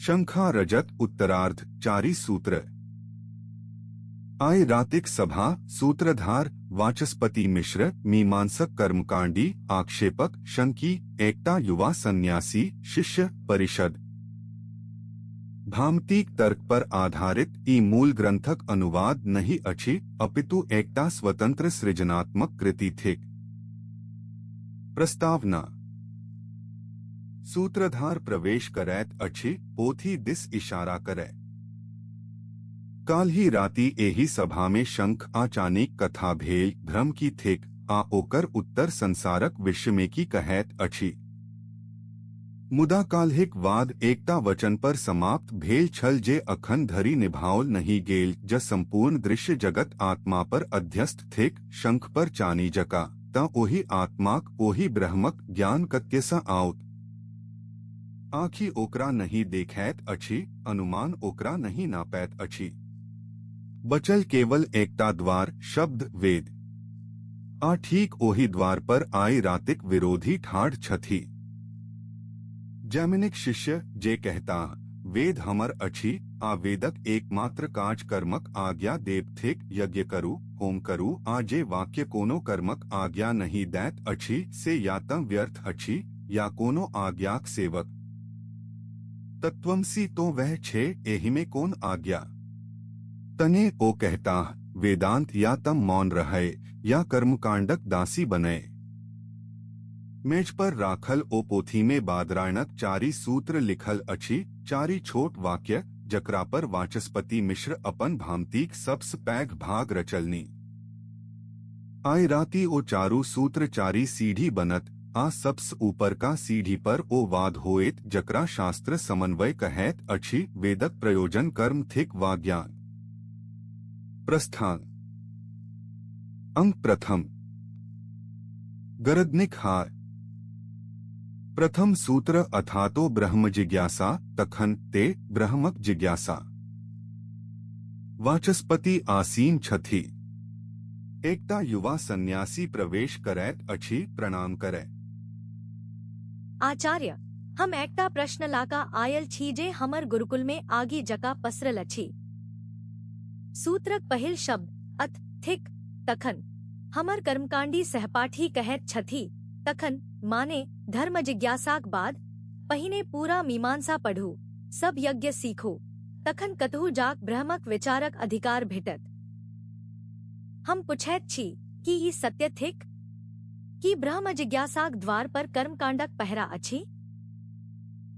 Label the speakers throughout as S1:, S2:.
S1: शंखा रजत उत्तरार्ध चारि सूत्र। आइ रातिक सभा, सूत्रधार, वाचस्पति मिश्र, मीमांसक कर्मकांडी, आक्षेपक, शंकी, एकटा युवा सन्यासी, शिष्य, परिषद। भामतीक तर्क पर आधारित ई मूल ग्रंथक अनुवाद नहि अछि, अपितु एकटा स्वतंत्र सृजनात्मक कृति थिक। प्रस्तावना। सूत्रधार प्रवेश करैत अछि, पोथी दिस इशारा करै। काल्हि राति एहि सभामे शंख आ चानीक कथा भेल, भ्रम की थिक आ ओकर उत्तर संसारक विषयमे की कहैत अछि। मुदा काल्हिक वाद एकटा वचन पर समाप्त भेल छल जे अखन धरि निभाओल नहि गेल। ज सम्पूर्ण दृश्य जगत आत्मा पर अध्यस्त थिक, शंख पर चानी जकाँ, तँ ओहि आत्माक, ओहि ब्रह्मक ज्ञान कत्यसँ आओत? आँखि ओकरा नहि देखैत अछि, अनुमान ओकरा नहि नापैत अछि। बचल केवल एकटा द्वार, शब्द, वेद। आ ठीक ओहि द्वार पर आइ रातिक विरोधी ठाढ़ छथि। जैमिनिक शिष्य, जे कहता, वेद हमर अछि आ वेदक एकमात्र काज कर्मक आज्ञा देब थिक, यज्ञ करू, होम करू, आ जे वाक्य कोनो कर्मक आज्ञा नहि दैत अछि से या तँ व्यर्थ अछि या कोनो आज्ञाक सेवक। तत्त्वमसि तो वह छे, एहिमे कोन आज्ञा? तने ओ कहता, वेदांत या तम मौन रहे या कर्मकांडक दासी बने। मेज पर राखल ओ पोथीमे बादरायणक चारि सूत्र लिखल अछि, चारि छोट वाक्य, जकरा पर वाचस्पति मिश्र अपन भामतीक सबसँ पैघ भाग रचलनि। आइ राति ओ चारू सूत्र चारि सीढ़ी बनत, आ सबसँ ऊपरका सीढ़ी पर ओ वाद होएत जकरा शास्त्र समन्वय कहैत अछि, वेदक प्रयोजन कर्म थिक वा ज्ञान। प्रस्थान। अंक प्रथम। गरदनिक हार। प्रथम सूत्र अथातो ब्रह्म जिज्ञासा, तखन ते ब्रह्मक जिज्ञासा। वाचस्पति आसीन छथि। एकटा युवा सन्यासी प्रवेश करैत अछि, प्रणाम करै।
S2: आचार्य, हम एकटा प्रश्न लाका आयल छी जे हमर गुरुकुलमे आगि जकाँ पसरल अछि। सूत्रक पहिल शब्द अथ थिक, तखन। हमर कर्मकांडी सहपाठी कहैत छथि, तखन माने धर्म जिज्ञासाक बाद। पहिने पूरा मीमांसा पढ़ू, सब यज्ञ सीखू, तखन कतहु जाक ब्रह्मक विचारक अधिकार भेटत। हम पुछैत छी, की ई सत्य थिक? की ब्रह्म जिज्ञासाक द्वार पर कर्मकांडक पहरा अछि?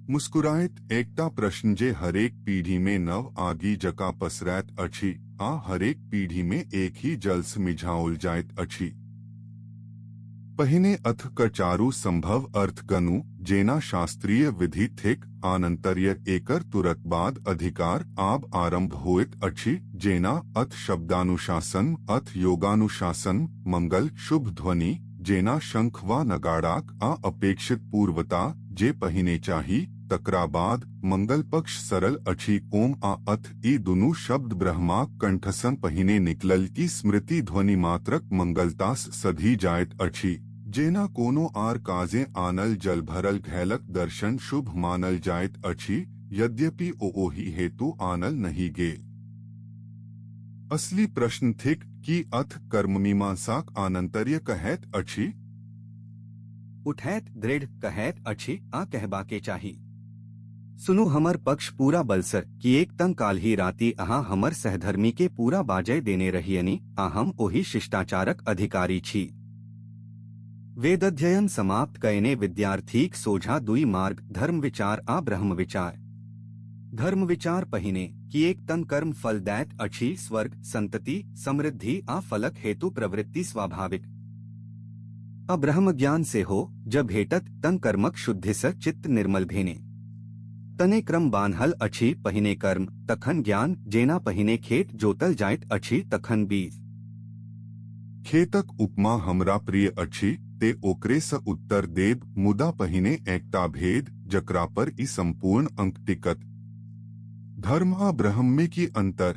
S1: मुस्कुराइत, एकटा प्रश्न जे हरेक पीढ़ीमे नव आगि जकाँ पसरैत अछि आ हरेक पीढ़ीमे एक ही जलसँ मिझाओल जाइत अछि। पहिने अथ क चारू संभव अर्थ गनु, जेना शास्त्रीय विधि थिक। आनंतर्य एकर तुरत बाद अधिकार आब आरंभ होइत अछि, जेना अथ शब्दानुशासन, अथ योगानुशासन, मंगल शुभ ध्वनि, जेना शंख वा नगाड़ाक, आ अपेक्षित पूर्वता, जे पहिने चाही तकरा बाद। मंगल पक्ष सरल अछि। ओम आ अथ, ई दुनू शब्द ब्रह्माक कंठसँ पहिने निकलल की स्मृति ध्वनि मात्रक मंगलतासँ सधि जाइत अछि, जेना कोनो आर काजे आनल जल भरल घैलक दर्शन शुभ मानल जाइत अछि, यद्यपि ओ ओहि हेतु आनल नहि गेल। असली प्रश्न थिक, की अथ कर्ममीमांसाक आनंतर्य कहैत अछि?
S3: उठैत, दृढ़, कहैत अछि आ कहबाके चाही। सुनू हमर पक्ष पूरा बलसर, किएक तँ काल्हि राति अहाँ हमर सहधर्मी के पूरा बाजय देने रहियनि आ हम ओहि शिष्टाचारक अधिकारी छी। वेदाध्ययन समाप्त कयने विद्यार्थीक सोझा दुई मार्ग, धर्म विचार आ ब्रह्म विचार। धर्म विचार पहिने, किएक तँ कर्म फल दैत अछि, स्वर्ग, संतति, समृद्धि आ फलक हेतु प्रवृत्ति स्वाभाविक। आ ब्रह्म ज्ञान सेहो ज भेटत तँ कर्मक शुद्धिसँ चित्त निर्मल भेने। तने क्रम बान्हल अछि, पहिने कर्म तखन ज्ञान, जेना पहिने खेत जोतल जाइत अछि तखन बीज।
S1: खेतक उपमा हमरा प्रिय अछि, ते ओकरे सँ उत्तर देब, मुदा पहिने एकटा भेद जकरा पर ई संपूर्ण अंक टिकत। धर्म आ ब्रह्म में की अंतर?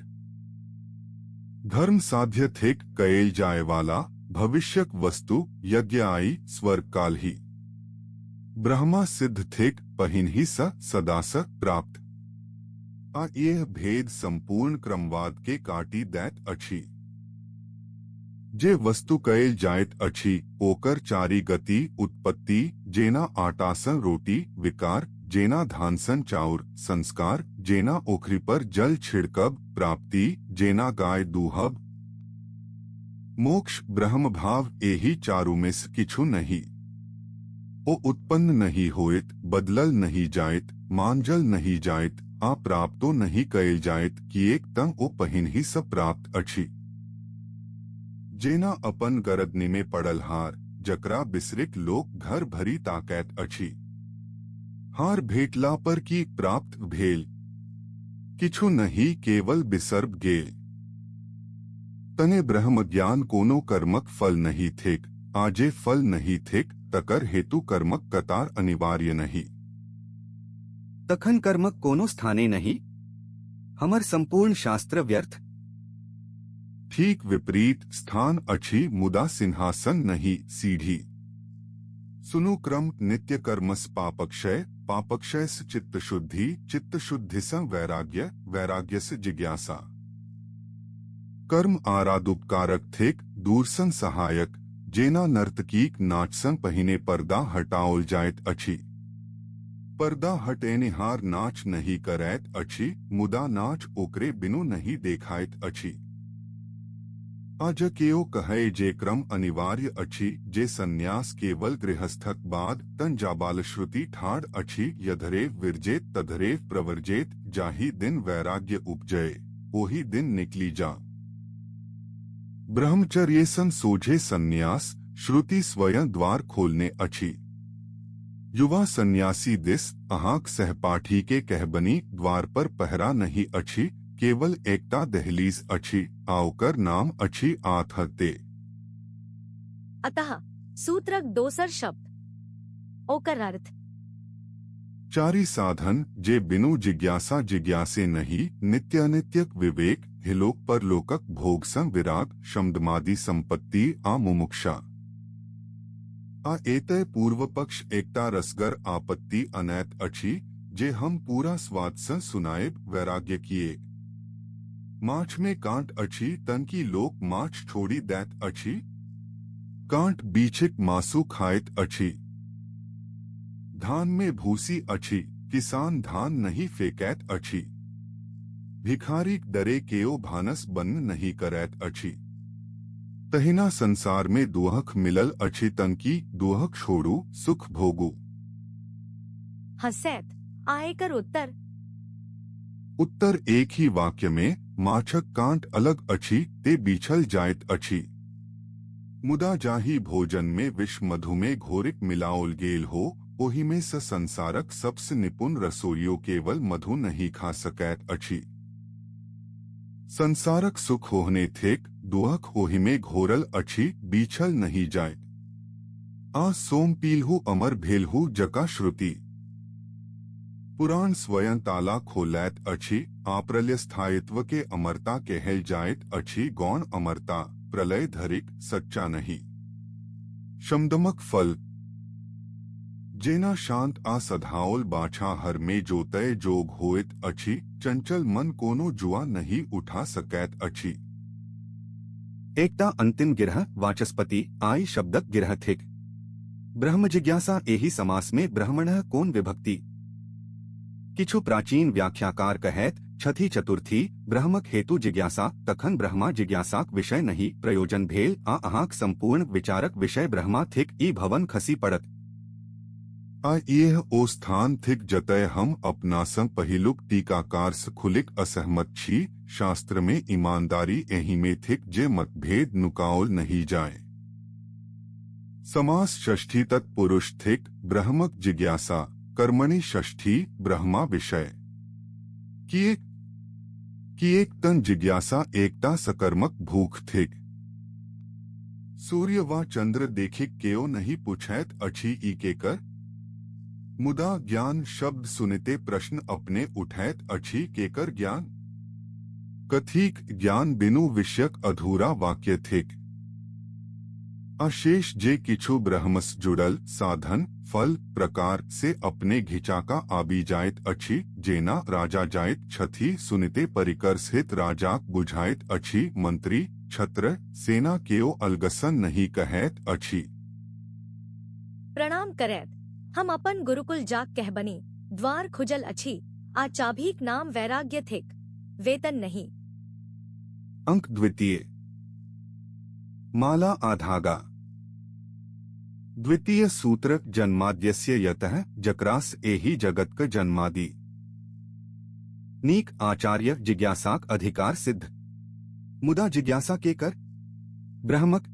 S1: धर्म साध्य थिक, कयल जाय वाला भविष्यक वस्तु, यज्ञ आई, स्वर्ग काल्हि। ब्रह्मा सिद्ध थिक, पहिनहि सँ, सदा सँ प्राप्त। आ यह भेद संपूर्ण क्रमवाद के काटि दैत अछि। जे वस्तु कयल जाइत अछि ओकर चारि गति उत्पत्ति, जेना आटासँ रोटी, विकार, जेना धानसँ चाउर, संस्कार, जेना ओखरी पर जल छिड़कब, प्राप्ति, जेना गाय दूहब, मोक्ष, ब्रह्मभाव, एहि चारूमेसँ किछु नहि। ओ उत्पन्न नहि होइत, बदलल नहि जाइत, मांजल नहि जाइत आ प्राप्तो नहि कयल जाइत, किएक तँ ओ पहिनहिसँ प्राप्त अछि। जेना अपन गरदनिमे पड़ल हार, जकरा बिसरिक लोक घर भरि ताकैत अछि। हार भेटला पर की प्राप्त भेल? किछु नहि, केवल बिसरब गेल। तने ब्रह्मज्ञान कोनो कर्मक फल नहि थिक, आ जे फल नहि थिक तकर हेतु कर्मक कतार अनिवार्य नहि।
S3: तखन कर्मक कोनो स्थाने नहि? हमर संपूर्ण शास्त्र व्यर्थ?
S1: ठीक विपरीत, स्थान अछि मुदा सिंहासन नहि, सीढ़ी। सुनु क्रम: नित्य कर्मस पापक्षय, पापक्षयसँ चित्तशुद्धि, चित्तशुद्धिसँ वैराग्य, वैराग्यसँ जिज्ञासा। कर्म आरादुपकारक थिक, दूरसँ सहायक, जेना नर्तकीक नाचसँ पहिने पर्दा हटाओल जाइत अछि। पर्दा हटेनिहार नाच नहि करैत अछि, मुदा नाच ओकरे बिनु नहि देखाइत अछि। आ जँ केओ कहय जे क्रम अनिवार्य अछि, जे संन्यास केवल गृहस्थक बाद, तँ जाबालश्रुति ठाढ़ अछि: यधरेव विरजेत तधरेव प्रवर्जेत। जाहि दिन वैराग्य उपजय, ओहि दिन निकली जा। ब्रह्मचर्यसँ सोझे संन्यास, श्रुति स्वयं द्वार खोलने अछि। युवा सन्यासी दिस अहाँक सहपाठी के कहबनि, द्वार पर पहरा नहि अछि, केवल एकटा दहलीज अछि आ ओकर नाम अछि आत्महत्या।
S2: अतः सूत्रक दोसर शब्द, ओकर अर्थ।
S1: चारि साधन जे बिनु जिज्ञासा जिज्ञासे नहि: नित्यानित्यक विवेक, इहलोक परलोकक भोगसँ विराग, शमदमादि संपत्ति आ मुमुक्षा। आ एतय पूर्वपक्ष एकटा रसगर आपत्ति अनैत अछि, जे हम पूरा स्वादसँ सुनाएब: वैराग्य किएक? माछमे काँट अछि तँ की लोक माछ छोड़ि दैत अछि? काँट बीछिक मासु खाइत अछि। धानमे भूसी अछि, किसान धान नहि फेकैत अछि। भिखारीक डरे केओ भानस बन्न नहि करैत अछि। तहिना संसारमे दुहक मिलल अछि तँ की दुहक छोड़ू, सुख भोगू?
S2: हँसैत, आ एकर उत्तर?
S1: उत्तर एक ही वाक्यमे: माछक काँट अलग अछि, ते बीछल जाइत अछि। मुदा जाहि भोजनमे विष मधुमे घोरिक मिलाओल गेल हो, ओहिमे सँ संसारक सबसँ निपुण रसोइयो केवल मधु नहि खा सकैत अछि। संसारक सुख ओहने थिक, दुहक ओहिमे घोरल अछि, बीछल नहि जाइत। आ सोम पीलहु अमर भेलहु जका श्रुति पुराण स्वयं ताला खोलैत अछि। अप्रलय स्थायित्व के अमरता कहल जाइत अछि, गौण अमरता, प्रलय धरिक, सच्चा नहि। शमदमक फल। जेना शांत आ सधाओल बाछा हरमे जोतय जोग होइत अछि, चंचल मन कोनो जुआ नहि उठा सकैत अछि।
S3: एकटा अंतिम गिरह: वाचस्पति आइ शब्दक गिरह थिक। ब्रह्म जिज्ञासा, एहि समासमे ब्रह्मणः कोन विभक्ति? किछु प्राचीन व्याख्याकार कहैत छथि चतुर्थी। ब्रह्मक हेतु जिज्ञासा, तखन ब्रह्मा जिज्ञासाक विषय नहि, प्रयोजन भेल आ अहाँक संपूर्ण विचारक विषय ब्रह्मा थिक, ई भवन खसि पड़त।
S1: आ इएह ओ स्थान थिक जतय हम अपनासँ पहिलुक टीकाकारसँ खुलिक असहमत छी। शास्त्रमे ईमानदारी एहिमे थिक जे मतभेद नुकाओल नहि जाय। समास षष्ठी तत्पुरुष थिक। ब्रह्मक जिज्ञासा, कर्मणि षष्ठी, ब्रह्मा विषय। किएक? किएक तँ जिज्ञासा एकटा सकर्मक भूख थिक। सूर्य वा चंद्र देखिक केओ नहि पूछैत अछि, ई केकर? मुदा ज्ञान शब्द सुनिते प्रश्न अपने उठैत अछि, केकर ज्ञान? कथीक ज्ञान? बिनु विषयक अधूरा वाक्य थिक। आ शेष जे किछु ब्रह्मसँ जुड़ल, साधन, फल, प्रकार से अपने घिचाका आबि जाइत अछि, जेना राजा जाइत छथि सुनिते परिकर सहित राजाक बुझाइत अछि, मंत्री, छत्र, सेना केओ अलगसन नहि कहैत अछि।
S2: प्रणाम करैत हम अपन गुरुकुल जाक कहबनि, द्वार खुजल अछि आ चाभीक नाम वैराग्य थिक, वेतन नहि।
S3: अंक द्वितीय। माला आ धागा। द्वितीय सूत्र जन्माद्यस्य यतः जकरास एहि जगतक जन्मादि। नीक आचार्य जिज्ञासाक अधिकार सिद्ध। मुदा जिज्ञासा के कर? ब्रह्मक।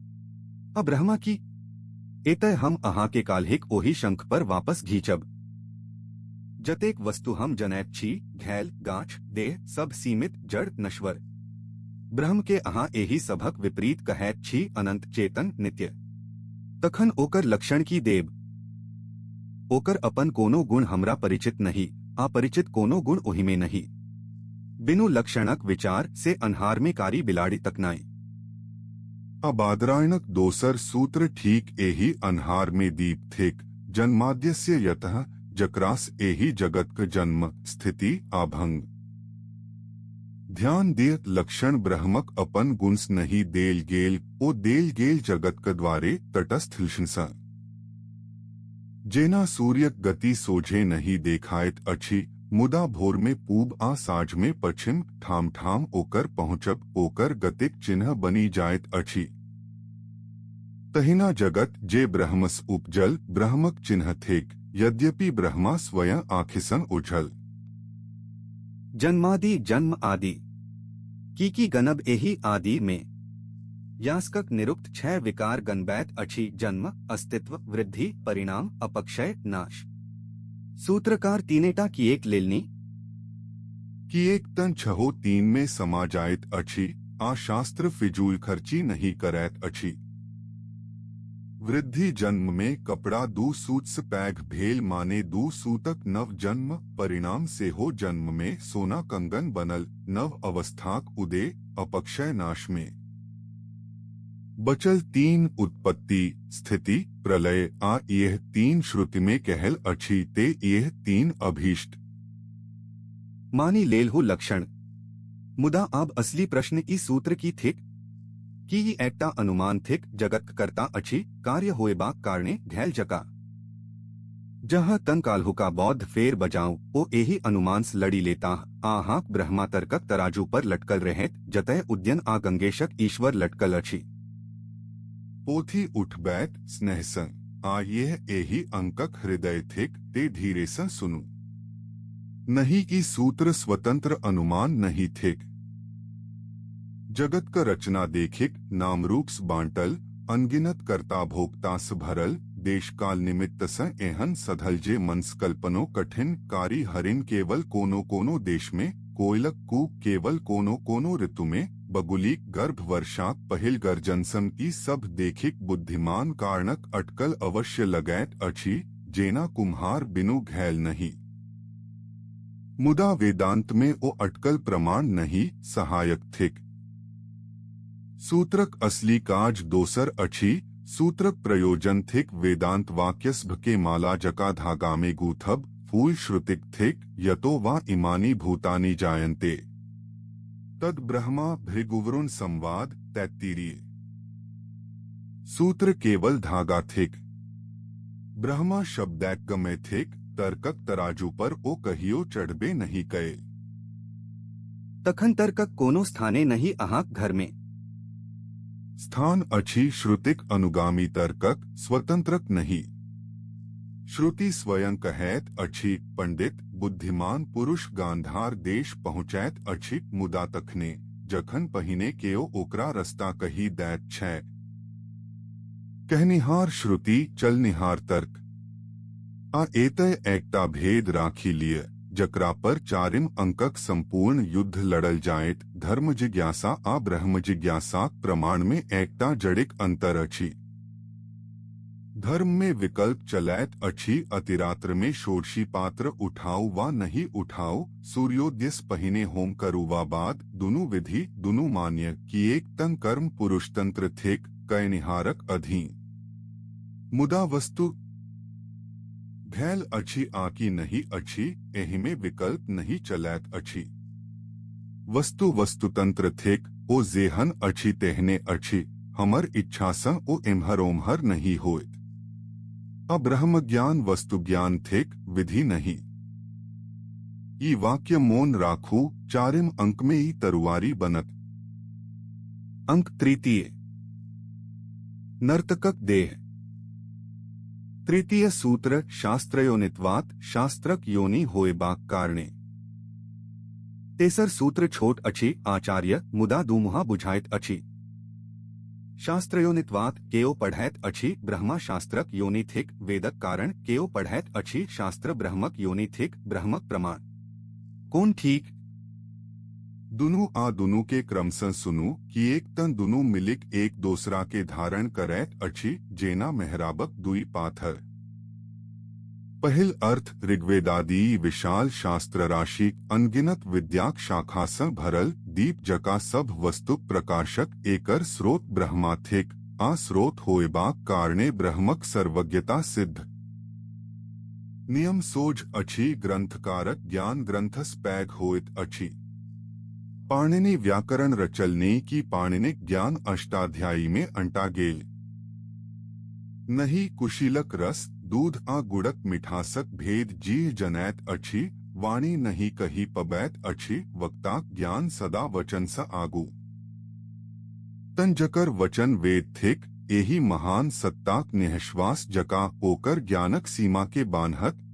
S3: आ ब्रह्मा की? एतय हम अहाँ के काल्हिक ओहि शंख पर वापस घीचब। जतेक वस्तु हम जनैत छी, घैल, गाछ, देह, सब सीमित, जड़, नश्वर। ब्रह्म के अहाँ एहि सभक विपरीत कहैत छी अनंत, चेतन, नित्य। तखन ओकर लक्षण की देब? ओकर अपन कोनो गुण हमरा परिचित नहि, आ परिचित कोनो गुण ओहिमे नहि। बिनु लक्षणक विचार से अन्हार में कारी बिलाड़ी तकनाई।
S1: आ बादरायणक दोसर सूत्र ठीक एहि अन्हार में दीप थिक, जन्माद्यस्य यतः जकरास एहि जगतक जन्म, स्थिति आ भंग। ध्यान दिय, लक्षण ब्रह्मक अपन गुणस नहि देल गेल, ओ देल गेल जगतक द्वारे तटस्थ सँ। जेना सूर्यक गति सोझे नहि देखाइत अछि, मुदा भोर में पूब आ साँझ में पश्चिम ठाम ठाम ओकर पहुँचब ओकर गतिक चिन्ह बनि जाइत अछि, तहिना जगत जे ब्रह्मस उपजल ब्रह्मक चिन्ह थिक, यद्यपि ब्रह्मा स्वयं आँखिसन उझल।
S3: जन्मादि जन्म आदि। की गनब एहि आदि में? यास्कक निरुक्त 6 विकार गनबैत अछि: जन्म, अस्तित्व, वृद्धि, परिणाम, अपक्षय, नाश। सूत्रकार तीनेटा किएक लेलनि?
S1: किएक तन छहो तीन में समा जाइत अछि आ शास्त्र फिजूल खर्ची नहि करैत अछि। वृद्धि जन्म में कपड़ा 2 सूत पैघ भेल माने 2 सूतक नव जन्म, परिणाम सेहो जन्म में सोना कंगन बनल, नव अवस्थाक उदय, अपक्षय नाश में। बचल 3 उत्पत्ति, स्थिति, प्रलय आ यह 3 श्रुति में कहल अछि ते यह 3 अभीष्ट।
S3: मानी लेलहु लक्षण। मुदा अब असली प्रश्न ई सूत्र की थिक? की ई एकटा अनुमान थिक जगत कर्ता अछि कार्य होएबाक कारणे घैल जका? जहाँ तन काल्हुका बौद्ध फेर बजाऊं ओ एही अनुमानस लड़ी लेता, आहाक ब्रह्मा तर्कक तराजू पर लटकल रहैत जतय उद्यन आ गंगेशक ईश्वर लटकल अछि।
S1: पोथी उठबैत स्नेहसन आ यह एहि अंकक हृदय थिक ते धीरेसँ सुनू। नहीं ई सूत्र स्वतंत्र अनुमान नहीं थिक। जगत का रचना देखिक नामरूप बांटल, अनगिनत कर्ता भोक्तास भरल, देशकाल निमित्त स एहन सधल जे मनस कल्पनो कठिन, कारी हरिण केवल कोनो कोनो देश में, कोयलक कूक केवल कोनो कोनो ऋतु में, बगुलीक गर्भ वर्षाक पहिल गर्जनसम ई सब देखिक बुद्धिमान कारणक अटकल अवश्य लगैत अछि, जेना कुम्हार बिनु घैल नहीं। मुदा वेदांत में ओ अटकल प्रमाण नहीं, सहायक थिक। सूत्रक असली काज दोसर अछि। सूत्रक प्रयोजन थिक वेदांत वाक्यस्भ के माला जका धागा में गूथब, फूल श्रुतिक थिक यतो वा इमानी भूतानि जायन्ते। तद ब्रह्मा भृगुवरुण संवाद तैत्तिरीय। सूत्र केवल धागा थिक। ब्रह्मा शब्दैकगम्य थिक, तर्कक तराजू पर ओ कहियो चढ़बे नहीं कए।
S3: तखन तर्कक कोनो स्थाने नहीं अहाँक घर में।
S1: स्थान अछि श्रुतिक अनुगामी तर्कक, स्वतंत्रक नहीं। श्रुति स्वयं कहैत अछि पंडित बुद्धिमान पुरुष गांधार देश पहुँचैत अछि, मुदा तखने जखन पहिने केओ ओकरा रस्ता कही दैत छै। कहनिहार श्रुति, चलनिहार तर्क। आ एतय एकटा भेद राखि लिय जकरा पर चारिम अंकक संपूर्ण युद्ध लड़ल जायत। धर्म जिज्ञासा आ ब्रह्म जिज्ञासाक प्रमाण में एकटा जड़िक अंतर अछि। धर्म में विकल्प चलैत अछि, अतिरात्र में षोडशी पात्र उठाओ वा नहीं उठाओ, सूर्योदय पहिने होम करू वा बाद, दुनू विधि दुनू मान्य, किएक तन कर्म पुरुषतंत्र थिक, कयनिहारक अधीन। मुदा वस्तु भेल अछि आकि नहि अछि, एहिमे विकल्प नहि चलैत अछि। वस्तु वस्तुतंत्र थिक, ओ जेहन अछि तेहने अछि, हमर इच्छासँ ओ एम्हर ओम्हर नहि होइत। आ ब्रह्मज्ञान वस्तुज्ञान थिक, विधि नहि। ई वाक्य मोन राखू, चारिम अंकमे ई तरुआरि बनत।
S3: अंक तृतीय। नर्तकक देह। तृतीय सूत्र शास्त्रयोनित्वात् शास्त्रक योनि होएबाक कारणे। तेसर सूत्र छोट अछि आचार्य, मुदा दुमुहा बुझाइत अछि। शास्त्रयोनित्वात् केओ पढ़ैत अछि ब्रह्मा शास्त्रक योनि थिक वेदक कारण, केओ पढ़ैत अछि शास्त्र ब्रह्मक योनि थिक ब्रह्मक प्रमाण। कोन ठीक?
S1: दुनू आ दुनू के क्रमसँ सुनू, किएक तँ दुनू मिलिक एक दोसरा के धारण करैत अछि जेना मेहराबक दुई पाथर। पहिल अर्थ ऋग्वेदादि विशाल शास्त्र राशि अनगिनत विद्याक शाखासँ भरल दीप जका सब वस्तुक प्रकाशक एकर स्रोत ब्रह्मा थिक, आ स्रोत होएबाक कारणे ब्रह्मक सर्वज्ञता सिद्ध। नियम सोझ अछि, ग्रंथकारक ज्ञान ग्रंथस पैघ होइत अछि। पाणिनि व्याकरण रचलनि कि पाणिनिक ज्ञान अष्टाध्यायी में अंटा गेल नहि। कुशीलक रस दूध आ गुड़क मिठासक भेद जीह जनैत अछि, वाणी नहि कहि पबैत अछि। वक्ताक ज्ञान सदा वचनसँ आगू। तन जकर वचन वेद थिक, एहि महान सत्ताक निःश्वास जका ओकर ज्ञानक सीमा के बान्हत।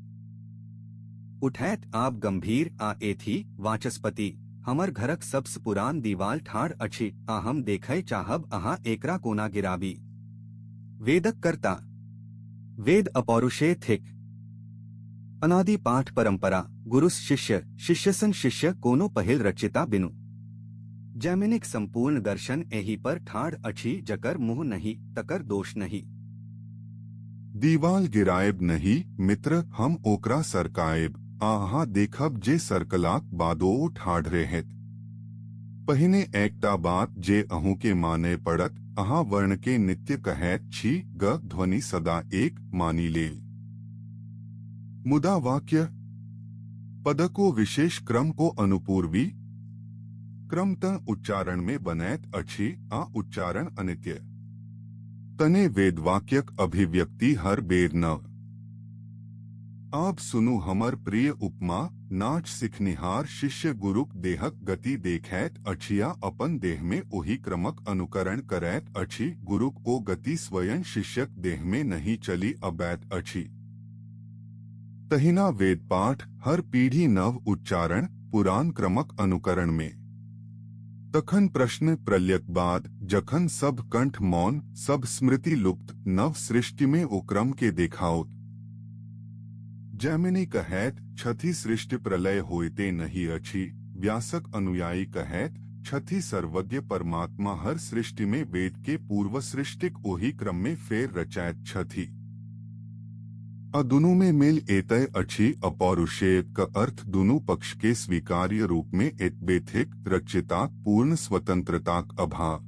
S3: उठैत आब गंभीर आ एथी वाचस्पति, हमर घरक सबसँ पुरान दीवाल ठाढ़ अछि आ हम देखय चाहब अहाँ एकरा कोना गिराबी। वेदक कर्ता। वेद अपौरुषेय थिक। अनादि पाठ परंपरा, गुरुस शिष्य, शिष्यसन शिष्य, कोनो पहिल रचिता बिनु। जैमिनिक संपूर्ण दर्शन एहि पर ठाढ़ अछि, जकर मुँह नहि तकर दोष नहि।
S1: दीवाल गिरायब नहि मित्र, हम ओकरा सरकायब आ अहाँ देखब जे सरकलाक बादो ओ ठाढ़ रहत। पहिने एकटा बात जे अहूँ के मानय पड़त, अहाँ वर्ण के नित्य कहैत छी, ग ध्वनि सदा एक मानि लेल। मुदा वाक्य पदको विशेष क्रम को अनुपूर्वी क्रम त उच्चारण में बनैत अछि आ उच्चारण अनित्य। तने वेदवाक्यक अभिव्यक्ति हर बेर नव। आब सुनू हमर प्रिय उपमा, नाच सिखनिहार शिष्य गुरुक देहक गति देखैत अछि आ अपन देह में ओहि क्रमक अनुकरण करैत अछि। गुरुक ओ गति स्वयं शिष्यक देह में नहीं चली अबैत अछि। तहिना वेद पाठ हर पीढ़ी नव उच्चारण पुरान क्रमक अनुकरण में। तखन प्रश्न प्रलयक बाद जखन सब कंठ मौन, सब स्मृति लुप्त, नव सृष्टि में ओ क्रम के देखाओत। जैमिनी कहैत छथि सृष्टि प्रलय होइते नहीं अछि। व्यासक अनुयायी कहैत छथि सर्वज्ञ परमात्मा हर सृष्टि में वेद के पूर्व सृष्टिक ओही क्रम में फेर रचैत छथि। आ दुनू में मेल एतय अछि। अपौरुषेय क अर्थ दुनू पक्ष के स्वीकार्य रूप में एतबे थिक, रचिताक पूर्ण स्वतंत्रताक अभाव।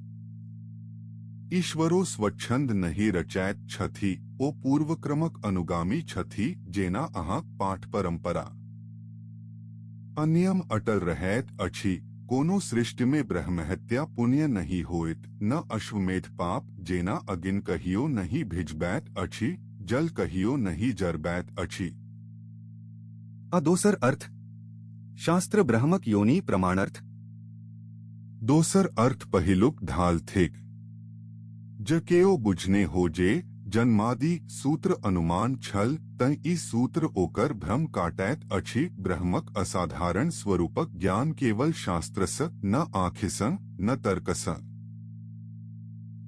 S1: ईश्वरो स्वच्छंद नहि रचैत छथि, ओ पूर्वक्रमक अनुगामी छथि, जेना अहाँक पाठ परंपरा। अनियम अटल रहैत अछि। कोनो सृष्टि में ब्रह्महत्या पुण्य नहीं होइत, न अश्वमेध पाप, जेना अगिन कहियो नहीं भिजबैत अछि, जल कहियो नहीं जरबैत अछि।
S3: आ दोसर अर्थ शास्त्र ब्रह्मक योनि प्रमाणार्थ।
S1: दोसर अर्थ पहिलुक ढाल थिक। ज केओ बुझने हो जे जन्मादि सूत्र अनुमान छल, तँ ई सूत्र ओकर भ्रम काटैत अछि। ब्रह्मक असाधारण स्वरूपक ज्ञान केवल शास्त्रसँ, न आँखिसँ, न तर्कसँ।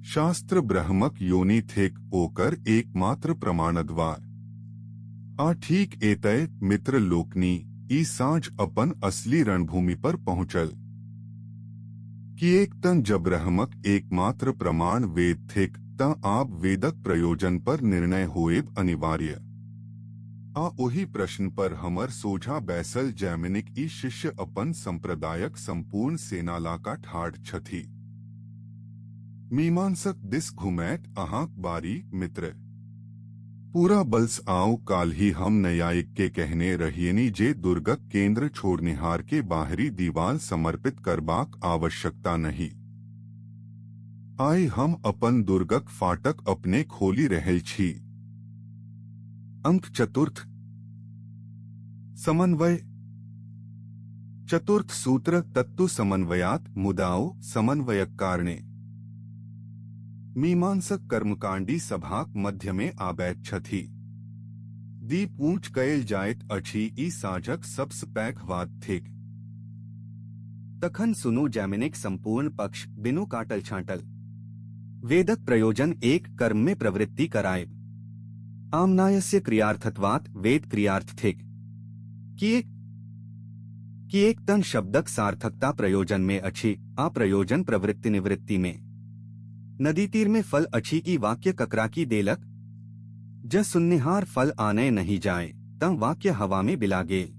S1: शास्त्र ब्रह्मक योनि थिक, ओकर एकमात्र प्रमाणद्वार। आ ठीक एतय मित्र लोकनि ई साँझ अपन असली रणभूमि पर पहुँचल। किएक तँ जब ब्रह्मक एकमात्र प्रमाण वेद थिक, तँ आब वेदक प्रयोजन पर निर्णय होएब अनिवार्य। आ ओही प्रश्न पर हमर सोझा बैसल जैमिनिक ई शिष्य अपन संप्रदायक संपूर्ण सेना लाका ठाढ़ छथि। मीमांसक दिस घुमैत अहाँक बारी मित्र। पूरा बल्स आउ। काल्हि हम न्यायिक के कहने रहियनि जे दुर्गक केंद्र छोड़निहार के बाहरी दीवाल समर्पित करबाक आवश्यकता नहि। आइ हम अपन दुर्गक फाटक अपने खोलि रहल छी।
S3: अंक चतुर्थ समन्वय। चतुर्थ सूत्र तत्तु समन्वयात मुदाओ समन्वयक कारणे। मीमांसक कर्मकांडी सभाक मध्यमे आबैत छथि। दीप ऊँच कयल जाइत अछि, ई साँझक सबसँ पैघ वाद थिक। तखन सुनू जैमिनिक संपूर्ण पक्ष बिनु काटल छाँटल। वेदक प्रयोजन एक कर्म में प्रवृत्ति करायब। आम्नायस्य क्रियार्थत्वात् वेद क्रियार्थ थिक। किएक? किएक तन शब्दक सार्थकता प्रयोजन में अछि आ प्रयोजन प्रवृत्ति निवृत्ति में। नदी तीर में फल अछि ई वाक्य ककरा की देलक? ज सुन्निहार फल आनय नहीं जाए तं वाक्य हवा में बिला गेल।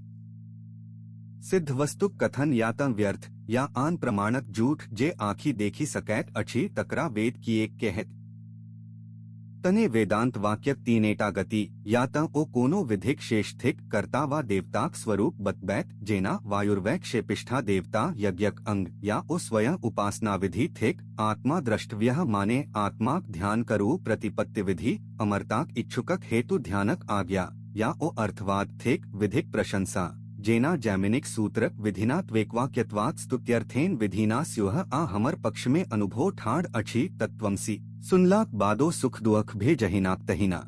S3: सिद्ध वस्तुक कथन या तं व्यर्थ या आन प्रमाणक झूठ जे आँखि देखि सकैत अछि तकरा वेद किएक कहत? तने वेदांत वाक्यक तीनेटा गति या तं ओ कोनो विधिक शेष थिक कर्ता वा देवताक स्वरूप बतबैत जेना वायुर्वै क्षेपिष्ठा देवता यज्ञक अंग, या ओ स्वयं उपासना विधि थिक आत्मा द्रष्टव्य माने आत्माक ध्यान करू प्रतिपत्ति विधि अमरताक इच्छुकक हेतु ध्यानक आज्ञा, या ओ अर्थवाद थिक विधिक प्रशंसा जेना जैमिनिक सूत्र विधिना त्वेकवाक्यत्वात् स्तुत्यर्थेन विधिना स्युः आ हमर पक्ष में अनुभव ठाढ़ अछि तत्त्वमसि सुनलाक बादो सुख दुख भे जहिनाक तहिना।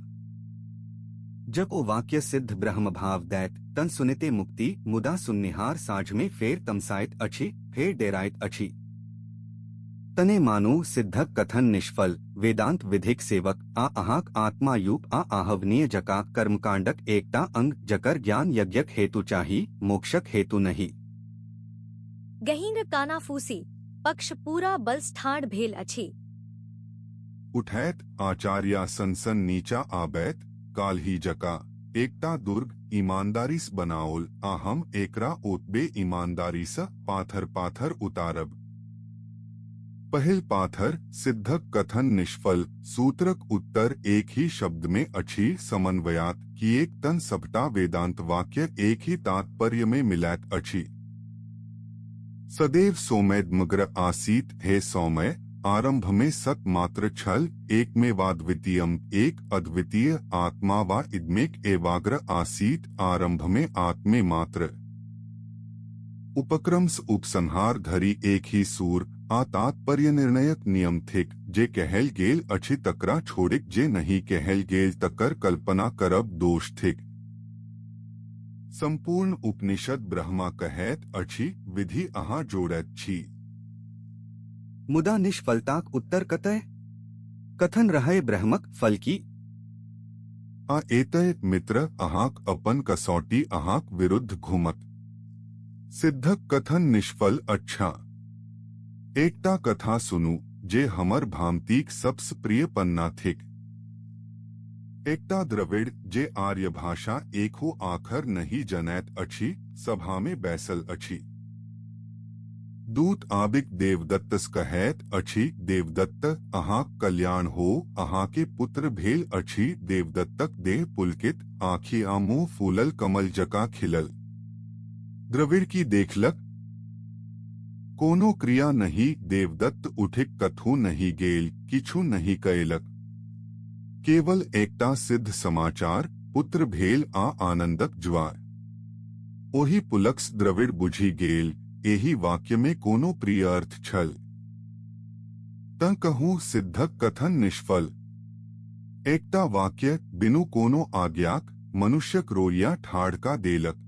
S3: जब ओ वाक्य सिद्ध ब्रह्म भाव दैत तन सुनिते मुक्ति, मुदा सुननिहार साँझ में फेर तमसाइत अछि, फेर डेराइत अछि। तने मानू सिद्धक कथन निष्फल, वेदांत विधिक सेवक आ अहाँक आत्मा यूप आ आहवनीय जका कर्मकांडक एकटा अंग जकर ज्ञान यज्ञक हेतु चाही, मोक्षक हेतु नहीं।
S2: गहींर कानाफूसी पक्ष पूरा बल्स ठाढ़ भेल अछि।
S1: उठैत आचार्य सनसन नीचा आबैत काल्हि जका एकटा दुर्ग ईमानदारीसँ बनाओल आ हम एकरा ओतबे ईमानदारीसँ पाथर पाथर उतारब। पहिल पाथर सिद्धक कथन निष्फल। सूत्रक उत्तर एक ही शब्द में अछि समन्वयात, किएक तन सबटा वेदांत वाक्य एक ही तात्पर्य में मिलैत अछि। सदैव सौम्यमग्र आसीत हे सौम्य, आरंभ में सत मात्र छल, एकमेवाद्वितीयम एक अद्वितीय आत्मा वा इदमेक एवाग्र आसीत, आरंभ में आत्मे मात्र। उपक्रम उपसंहार धरि एक ही सूर आ तात्पर्य निर्णयक नियम थिक, जे कहल गेल अछि तकरा छोड़िक जे नहीं कहल गेल तकर कल्पना करब दोष थिक। संपूर्ण उपनिषद ब्रह्मा कहैत अछि विधि अहाँ जोड़ैत छी।
S3: मुदा निष्फलताक उत्तर कतय? कथन रहय ब्रह्मक फल की?
S1: आ एतय मित्र अहाँक अपन कसौटी अहाँक विरुद्ध घुमत। सिद्धक कथन निष्फल। अच्छा, एकटा कथा सुनू जे हमर भामतीक सबसँ प्रिय पन्ना थिक। एकटा द्रविड़ जे आर्य भाषा एको आखर नहीं जनैत अछि सभा में बैसल अछि। दूत आबिक देवदत्त कहैत अछि, देवदत्त अहाँक कल्याण हो, अहाँके पुत्र भेल अछि। देवदत्तक देह पुलकित, आँखि आ मुँह फूलल कमल जकाँ खिलल। द्रविड़ की देखलक? कोनो क्रिया नहीं। देवदत्त उठिक कथू नहीं गेल, किछु नहीं कयलक। केवल एकटा सिद्ध समाचार, पुत्र भेल आ आनंदक ज्वार। ओहि पुलक्स द्रविड़ बुझि गेल, एहि वाक्य में कोनो प्रिय अर्थ छल। तं कहूँ सिद्धक कथन निष्फल। एकटा वाक्य बिनु कोनो आज्ञाक मनुष्यक रोइया ठाढ़ का देलक।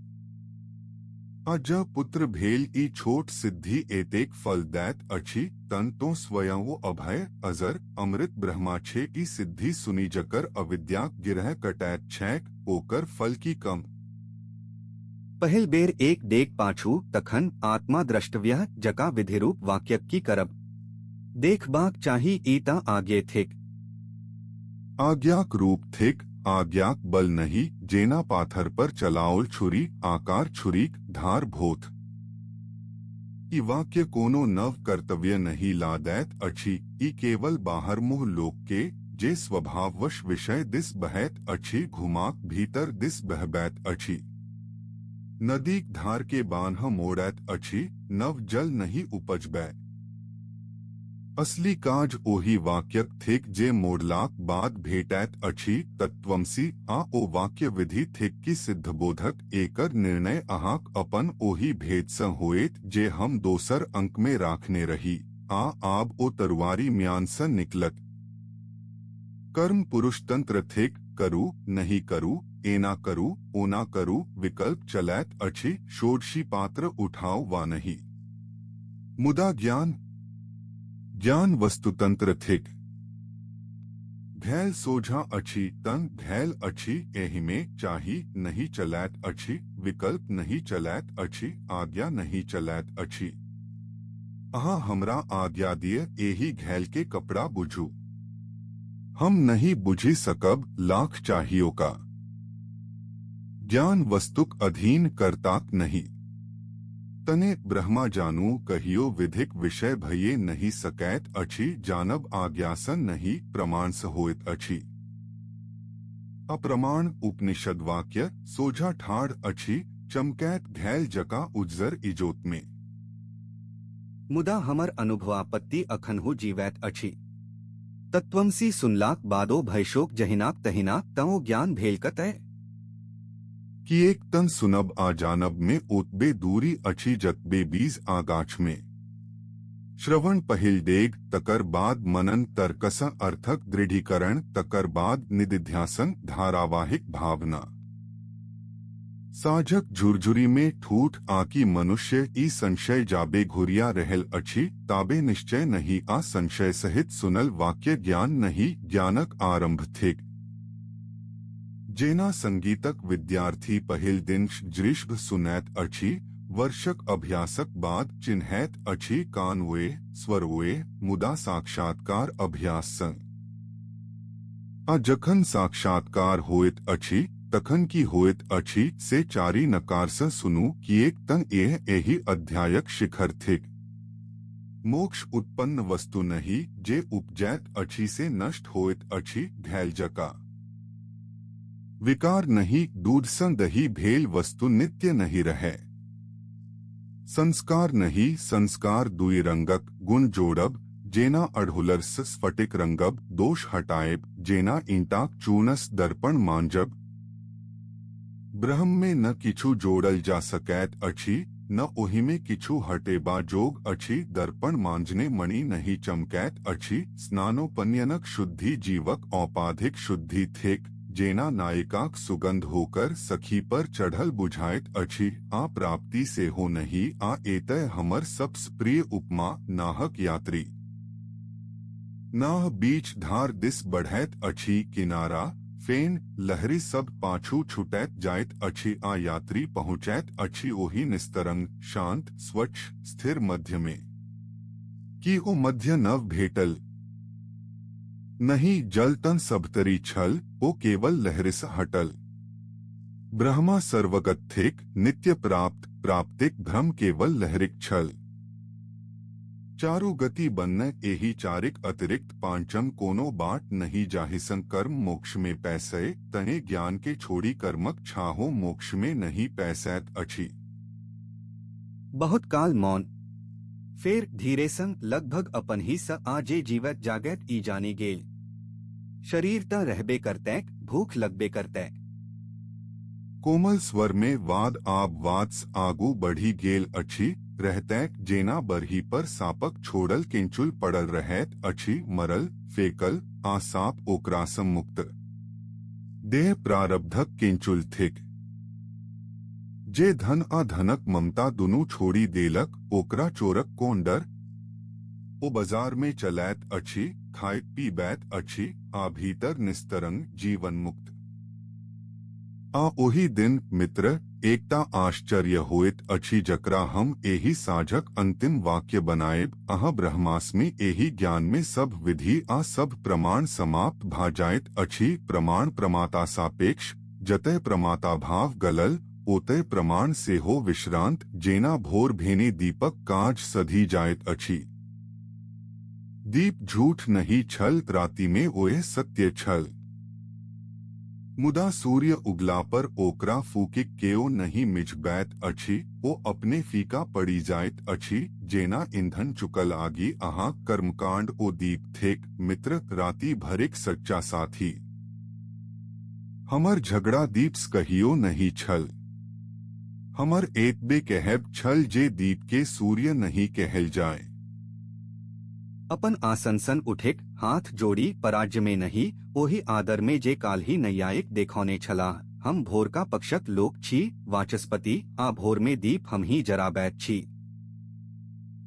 S1: आ ज पुत्र भेल ई छोट सिद्धि एतेक फल दैत अछि तन तो स्वयं वो अभय अजर अमृत ब्रह्मा छे। ई सिद्धि सुनि जकर अविद्याक गिरह कटैत छैक ओकर फल की कम।
S3: पहिल बेर एक डेग पाछू तखन आत्मा द्रष्टव्य जका विधिरूप वाक्यक की करब? देखबाक चाही ई ता आज्ञे थिक।
S1: आज्ञाक रूप थिक, आज्ञाक बल नहीं, जेना पाथर पर चलाओल छुरी आकार छुरीक धार भोथ। ई वाक्य कोनो नव कर्तव्य नहीं ला दैत अछि, ई केवल बाहर मुँह लोक के जे स्वभाववश विषय दिस बहैत अछि घुमाक भीतर दिस बहबैत अछि। नदीक धार के बान्ह मोड़ैत अछि, नव जल नहि उपजबै। असली काज ओहि वाक्यक थिक जे मोड़लाक बाद भेटैत अछि तत्त्वमसि, आ ओ वाक्य विधि थिक कि सिद्धबोधक, एकर निर्णय अहाँक अपन ओहि भेदसँ होएत जे हम दोसर अंकमे राखने रही, आ आब ओ तरुआरि म्यानसँ निकलत। कर्म पुरुषतंत्र थिक, करू, नहि करू, एना करू, ओना करू, विकल्प चलैत अछि, षोडशी पात्र उठाउ वा नहि। मुदा ज्ञान? ज्ञान वस्तुतंत्र थिक। घैल सोझाँ अछि तँ घैल अछि, एहिमे चाही नहि चलैत अछि, विकल्प नहि चलैत अछि, आज्ञा नहि चलैत अछि। अहाँ हमरा आज्ञा दिय, एहि घैलके कपड़ा बुझू। हम नहि बुझि सकब, लाख चाहियो का। ज्ञान वस्तुक अधीन कर्ताक नहि। तने ब्रह्मा जानू कहियो विधिक विषय भइए नहि सकैत अछि, जानब आज्ञासँ नहि प्रमाणसँ होइत अछि। अप्रमाण उपनिषद वाक्य सोझा ठाढ़ अछि, चमकैत घैल जकाँ उज्जर इजोतमे।
S3: मुदा हमर अनुभवापत्ति अखनहु जीवैत अछि। तत्त्वमसि सुनलाक बादो भयशोक जहिनाक तहिना, तँ ओ ज्ञान भेल कतय?
S1: किएक तँ सुनब आ जानब मे ओतबे दूरी अछि जतबे बीज आ गाछमे। श्रवण पहिल डेग, तकर बाद मनन, तर्कसँ अर्थक दृढ़ीकरण, तकर बाद निदिध्यासन, धारावाहिक भावना। साँझक झुरझुरीमे ठूठ आकि मनुष्य ई संशय जाबे घुरिया रहल अछि ताबे निश्चय नहि, आ संशय सहित सुनल वाक्य ज्ञान नहि, ज्ञानक आरंभ थिक। जेना संगीतक विद्यार्थी पहिल दिन षड्ज सुनैत अछि, वर्षक अभ्यासक बाद चिन्हैत अछि कान ओएह, स्वर ओएह, मुदा साक्षात्कार अभ्याससँ। आ जखन साक्षात्कार होइत अछि तखन की होइत अछि से चारि नकारसँ सुनू, किएक तँ एह एहि अध्यायक शिखर थिक। मोक्ष उत्पन्न वस्तु नहि, जे उपजैत अछि से नष्ट होइत अछि, घैल जकाँ। विकार नहि, दूधसँ दही भेल वस्तु नित्य नहि रहै। संस्कार नहि, संस्कार दुई रंगक, गुण जोड़ब, जेना अड़हुलरसँ स्फटिक रंगब, दोष हटाएब, जेना ईंटाक चूनसँ दर्पण मांजब। ब्रह्ममे न किछु जोड़ल जा सकैत अछि, न ओहिमे किछु हटेबा जोग अछि, दर्पण मांजने मणि नहि चमकैत अछि। स्नानोपनयनक शुद्धि जीवक औपाधिक शुद्धि थिक, जेना नायिकाक सुगंध होकर सखी पर चढ़ल बुझाइत अछि, आ प्राप्ति सेहो नहि। आ एतय हमर सबसँ प्रिय उपमा, नाहक यात्री। नाह बीच धार दिस बढ़ैत अछि, किनारा, फेन, लहरि सब पाछू छुटैत जाइत अछि, आ यात्री पहुँचैत अछि ओहि निस्तरंग, शांत, स्वच्छ, स्थिर मध्यमे। की ओ मध्य नव भेटल? नहि, जल तँ सबतरि छल, ओ केवल लहरिसँ हटल। ब्रह्मा सर्वगत थिक, नित्य प्राप्त, प्राप्तिक भ्रम केवल लहरिक छल। चारू गति बन्न, एहि चारिक अतिरिक्त पांचम कोनो बाट नहि जाहिसँ कर्म मोक्षमे पैसय, तने ज्ञान के छोड़ि कर्मक छाहो मोक्षमे नहि पैसैत अछि।
S3: बहुत काल मौन। फेर धीरेसँ लगभग अपनहिसँ, आ जे जीवैत जागैत ई जानि गेल। शरीर तँ रहबे करतैक, भूख लगबे करतैक।
S1: कोमल स्वर में वाद आब वादसँ आगू बढ़ि गेल अछि, रहतैक जेना बरही पर साँपक छोड़ल केंचुल पड़ल रहैत अछि, मरल, फेकल, आ साँप ओकरासँ मुक्त। देह प्रारब्धक केंचुल थिक। जे धन आ धनक ममता दुनू छोड़ि देलक, ओकरा चोरक कोन डर? ओ बाजार में चलैत अछि, खाइत पीबैत अछि, आ भीतर निस्तरंग, जीवन मुक्त। आ ओहि दिन, मित्र, एकटा आश्चर्य होइत अछि जकरा हम एहि साँझक अंतिम वाक्य बनाएब, अहं ब्रह्मास्मि। एहि ज्ञान में सब विधि आ सब प्रमाण समाप्त भा जाइत अछि। प्रमाण प्रमाता सापेक्ष, जतय प्रमाता भाव गलल, ओतय प्रमाण सेहो विश्रांत, जेना भोर भेने दीपक काज सधि जाइत अछि। दीप झूठ नहि छल, रातिमे ओएह सत्य छल। मुदा सूर्य उगला पर ओकरा फूकिक केओ नहि मिझबैत अछि, ओ अपने फीका पड़ि जाइत अछि, जेना ईंधन चुकल आगि। अहाँक कर्मकांड ओ दीप थिक, मित्र, राति भरिक सच्चा साथी। हमर झगड़ा दीपसँ कहियो नहि छल। हमर एतबे कहब छल जे दीपके सूर्य नहि कहल जाय।
S3: अपन आसनसन उठिक, हाथ जोड़ि, पराजयमे नहि, ओहि आदरमे जे काल्हि नैयायिक देखौने छलाह, हम भोरका पक्षक लोक छी, वाचस्पति, आ भोरमे दीप हमही जराबैत छी।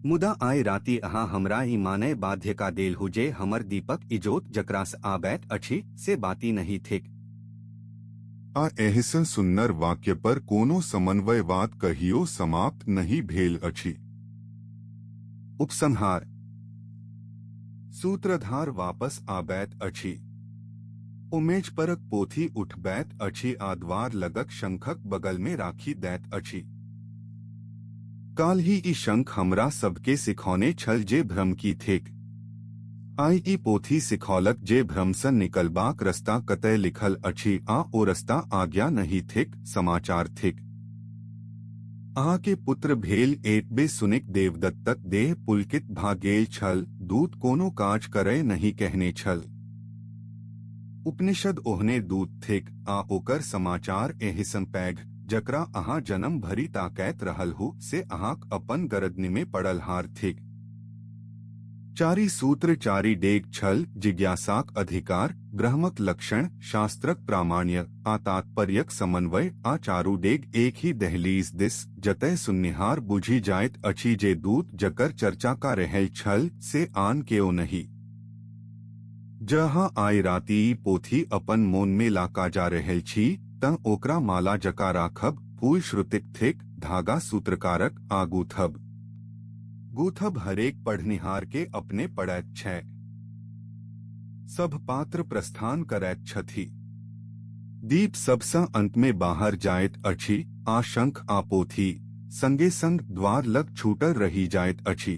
S3: मुदा आइ राति अहाँ हमरा ई मानय बाध्य का देलहुँ जे हमर दीपक इजोत जकरासँ आबैत अछि, से बाती नहि थिक।
S1: आ एहिसँ सुन्नर वाक्य पर कोनो समन्वयवाद कहियो समाप्त नहि भेल अछि।
S3: उपसंहार। सूत्रधार वापस आबैत अछि। ओ मेज परक पोथी उठबैत अछि आ द्वार लगक शंखक बगलमे राखि दैत अछि। काल्हि ई शंख हमरा सबके सिखौने छल जे भ्रम की थिक। आइ ई पोथी सिखौलक जे भ्रमसँ निकलबाक रस्ता कतय लिखल अछि आ ओ रस्ता आज्ञा नहि थिक, समाचार थिक। अहाँके पुत्र भेल एतबे सुनिक देवदत्तक देह पुलकित भा गेल छल। दूत कोनो काज करय नहि कहने छल। उपनिषद ओहने दूत थिक आ ओकर समाचार एहिसँ पैघ, जकरा अहाँ जन्म भरि ताकैत रहलहुँ, से अहाँक अपन गरदनिमे पड़ल हार थिक। चारि सूत्र चारि डेग छल: जिज्ञासाक अधिकार, ब्रह्मक लक्षण, शास्त्रक प्रामाण्य आ तात्पर्यक समन्वय। आ चारू डेग एक ही दहलीज दिस, जतय सुननिहार बुझि जाइत अछि जे दूत जकर चर्चा का रहल छल, से आन केओ नहि। जहाँ आइ राति ई पोथी अपन मोनमे लाका जा रहल छी, तँ ओकरा माला जका राखब। फूल श्रुतिक थिक, धागा सूत्रकारक, आ गूथब गूथब हरेक पढ़निहार के अपने पड़ैत छै। सभ पात्र प्रस्थान करैत छथि। दीप सबसँ अंतमे बाहर जाइत अछि आ शंख आ पोथी संगे संग द्वार लग छूटल रहि जाइत अछि।